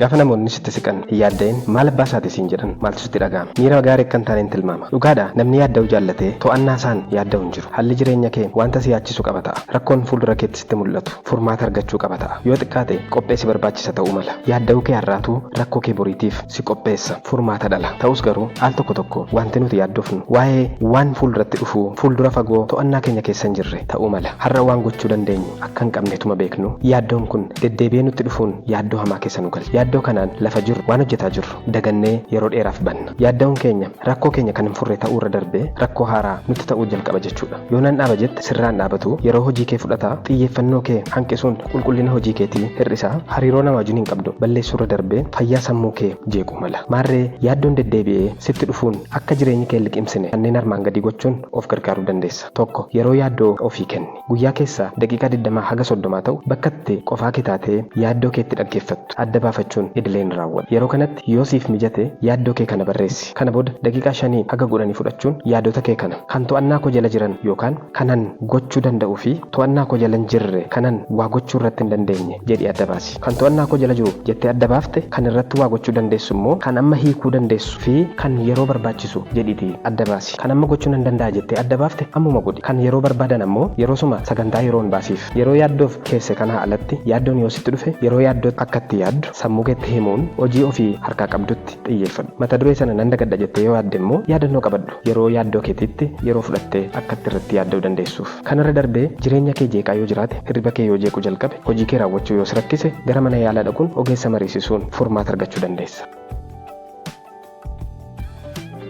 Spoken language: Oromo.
Gaafa namoonni sitti siqan hin yaadda'in, maal abbaa isaati siin jedhan maaltu sitti dhaga'ama? Miira gaarii akka hin taaneen tilmaama. Dhugaadha, namni yaadda'uu jaallatee to'annaa isaan yaadda'u hin jiru. Haalli jireenya kee wanta si yaachisu qaba ta'a. Rakkoon fuuldura keetti sitti mul'atu furmaata argachuu qaba ta'a. Yoo xiqqaate qophee si barbaachisa ta'uu mala. Yaadda'uu kee har'aatu rakkoo kee boriitiif si qopheessa, furmaata dhala. Ta'us garuu al tokko tokko wanti nuti yaaddofnu waa'ee waan fuulduratti dhufuu, fuuldura fagoo to'annaa keenya keessa hin jirre ta'uu mala. Har'a waan gochuu dandeenyu akka hin qabnetuma beeknu, yaaddoon kun deddeebi'ee nutti dhufuun yaaddoo hamaa keessa nu galcha. Yaaddoo kanaan lafa jirru, waan hojjetaa jirru dagannee yeroo dheeraaf banna. Yaadda'uun keenya rakkoo keenya kan hin furre ta'uu irra darbee rakkoo haaraa nutti ta'uu jalqaba jechuudha. Yoo nan dhaaba jette sirraa hin dhaabatu, yeroo hojii kee fudhata, xiyyeeffannoo kee hanqisuun qulqullina hojii keetii hir'isa, hariiroo nama wajjin hin qabdu balleessuu irra darbee fayyaa sammuu kee jeequu mala. Maarree yaaddoon deddeebi'ee sitti dhufuun akka jireenyi kee hin liqimsine kanneen armaan gadii gochuun of gargaaruu dandeessa. 1, Yeroo yaaddoo ofii kenni. Guyyaa keessaa daqiiqaa 20 haga 30 ta'u bakka itti qofaa kee taatee yaaddoo kee itti dhaggeeffattu adda baafachuun idileen raawwadhu. Yeroo kanatti yoo siif mijate yaaddoo kee kana barreessi. Kana booda daqiiqaa shanii haga kudhanii fudhachuun yaadota kee kana kan to'annaa koo jala jiran yookaan kanan gochuu danda'uu fi to'annaa koo jala hin jirre kanan waa gochuu irratti hin dandeenye jedhii adda baasi. Kan to'annaa koo jala jiru jettee adda baafte kan irratti waa gochuu dandeessu immoo kan amma hiikuu dandeessu fi kan yeroo barbaachisu jedhiitii adda baasi. Kan amma gochuu nan danda'a jettee adda baafte ammuma godhi. Kan yeroo barbaadan ammoo yeroosuma sagantaa yeroon baasiif. Yeroo yaaddoof keesse kanaa alatti yaaddoon yoo sitti dhufe yeroo yaaddootti akka itti yaaddu sammuu keetti himuun hojii ofii harkaa qabdutti xiyyeeffadhu. Mata duree sana nan dagadha jettee yoo yaadde immoo yaadannoo qabadhu. Yeroo yaaddoo keetiitti yeroo fudhattee akka itti irratti yaadda'uu dandeessuuf. Kanarra darbee jireenya kee jeeqaa yoo jiraate, hirriba kee yoo jeequu jalqabe, hojii kee raawwachuu yoo si rakkise gara mana yaalaa dhaquun ogeessa mariisisuun furmaata argachuu dandeessa.